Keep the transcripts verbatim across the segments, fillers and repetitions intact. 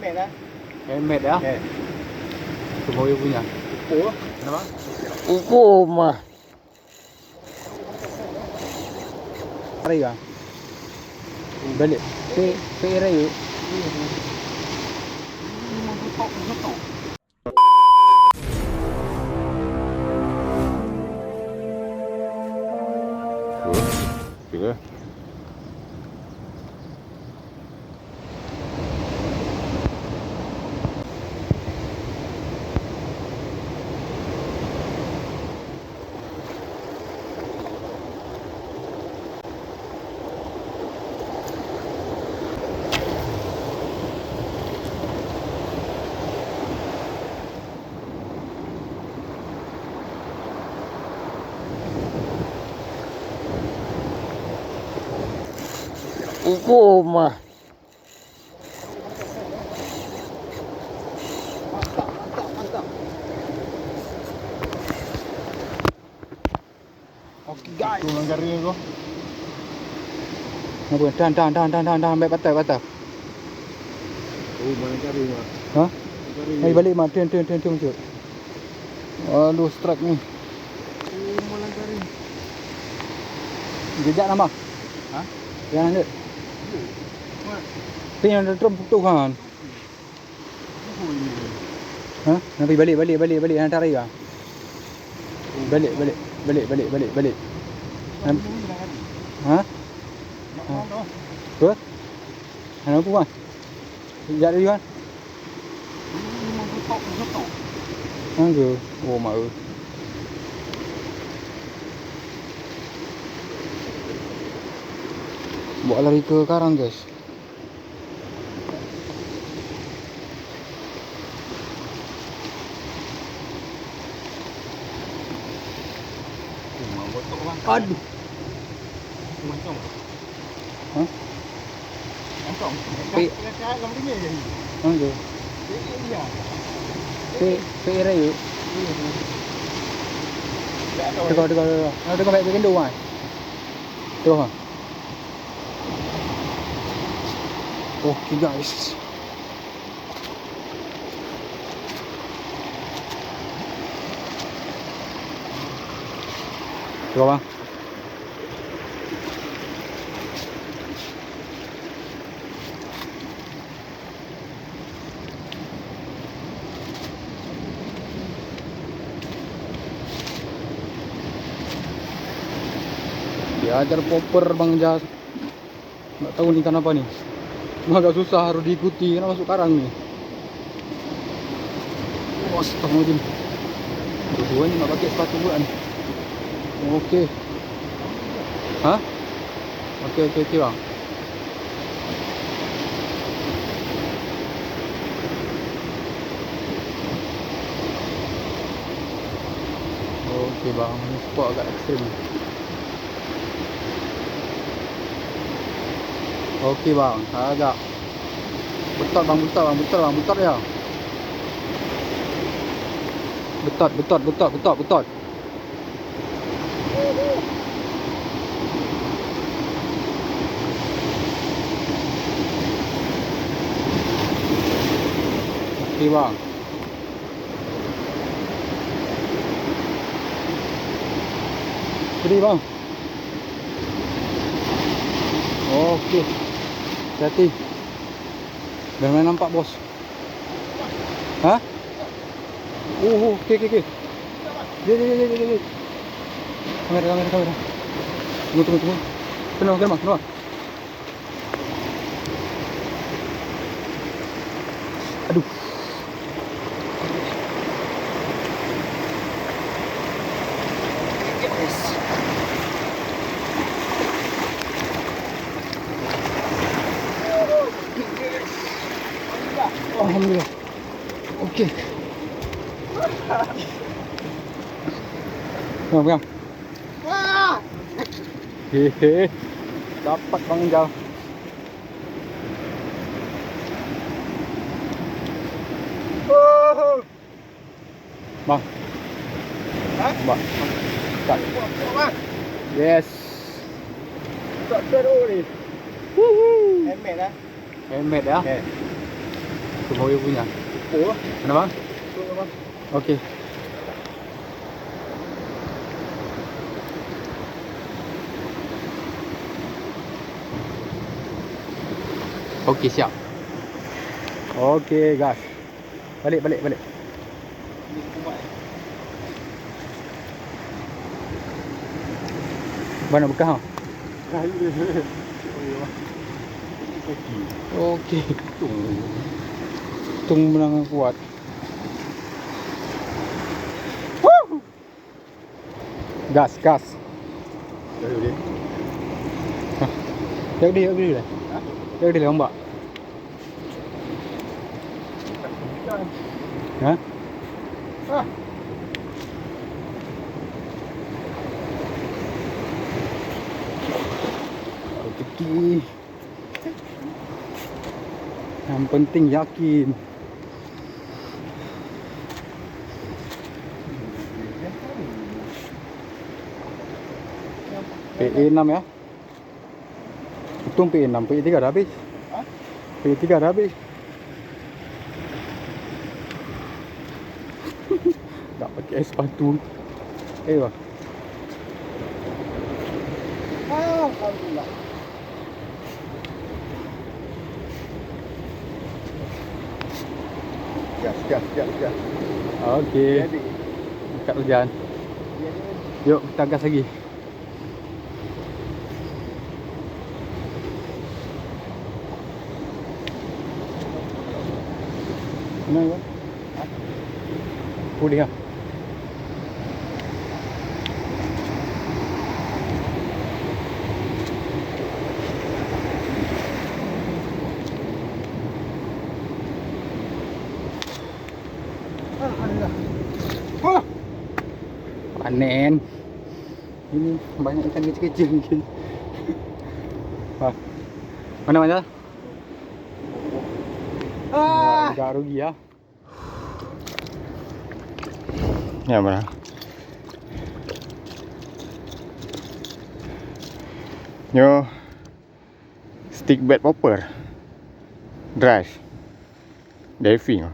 Handmade ya? Eh. Semua punya. Upo. Kenapa? Upo mah. Raya. Balik. Pe, pe raya. Oke. Upo mah. Oke, guys. Tu malam kari tu. Apa? Tahan, tahan, tahan, tahan, tahan, tahan. Baik, patah, patah. Oh, malam kari, Mak. Ha? Malam kari. Hai, balik, Mak. Turun, turun, turun, turun, turun. Aduh, strike ni. Oh, malam kari. Jejak nama? Ha? Yang lanjut. Mak. Tapi yang dalam putus kan. Ha? Nabi balik, balik, balik, balik. Hana tarik ah. Balik, balik, balik, balik, balik, balik. Nam-, ha? Ha. Apa? Hana apa, Wan? Jak tadi, Wan? Hana ke? Oh, mak, eh. Bawa lari ke karang, guys. Aduh. Hah? Pi-, aduh. Pi-, pi-, rayu. Tengok, tengok, tengok. Tengok, tengok, baik, baik, tengok, ah. Tengok, ah. Oke, guys. Coba, Bang. Diajar popper Bang Jas. Nggak tahu ni ikan apa ni. Agak susah harus diikuti karena masuk karang ni. Astagfirullahaladzim. Dua-dua ni nak pakai sepatu pula ni. Oke. Hah? Oke, oke, oke, Bang. Oke, Bang. Ini spot agak ekstrim. Oke, Bang. Agak. Betot, Bang, betot, Bang, betot, Bang, betot ya. Betot, betot, betot, betot, betot. Oke, Bang. Jadi, Bang. Oke. Hati-hati. Jangan nampak, Bos. Hah? Oh, oh, oke, oke, oke. Ye, ye, ye, ye, ye, ye. Kamera, kamera, kamera. Tunggu, tunggu, tunggu. Tenang, tenang, tenang. Aduh. Alhamdulillah. Oke. Pegang, pegang. Hehe. Dapat Bang Jal. Bang. Hah? Bang. Cut. Yes. Cut terus ni. Wuhu. Handmade lah. Handmade ya? Oke. Oh, you punya. Oh. Mana, Bang? Okey. Okey, siap. Okey, gas. Balik, balik, balik. Mana bekah? Okey. Tung menang kuat. Gas, gas. Hah. Jak di, jak di lah. Hah? Jak di lah, ombak. Hah? Ah. Rezeki. Yang penting yakin. P E enam ya. Untung P E enam, P E tiga dah habis. Hah? P E tiga dah habis. Tak pakai sepatu. Eh, wah. Alhamdulillah. Gas, gas, gas, gas. Okey. Jadi. Dekat hujan. Jadi. Yuk, kita gas lagi. Mana ya? Pulih ah. Panen. Ini banyak ikan kecil-kecil mungkin. Wah. Mana, mana? Ah. Agak rugi ya. Ya, mana? Nyoe stick bed popper. Drive. Diving.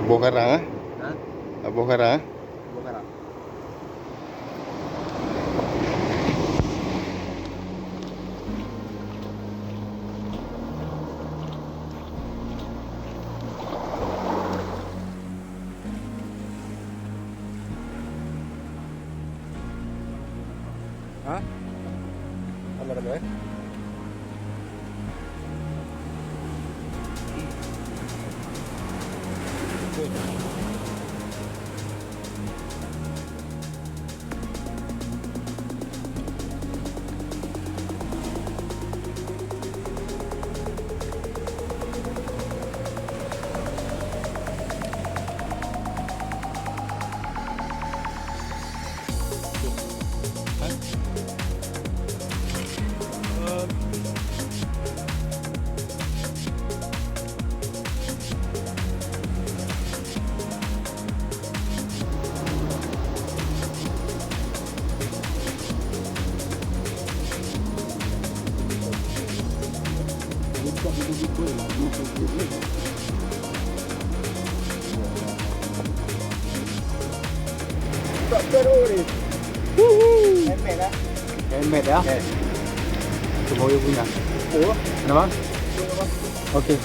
Boh karang, eh? Ha? Boh karang, eh? Boh karang. Ha? Tambah, tambah, eh. Okey. Handmade, ya? Yes. Cuma you punya. Oh. Kenapa? Okey.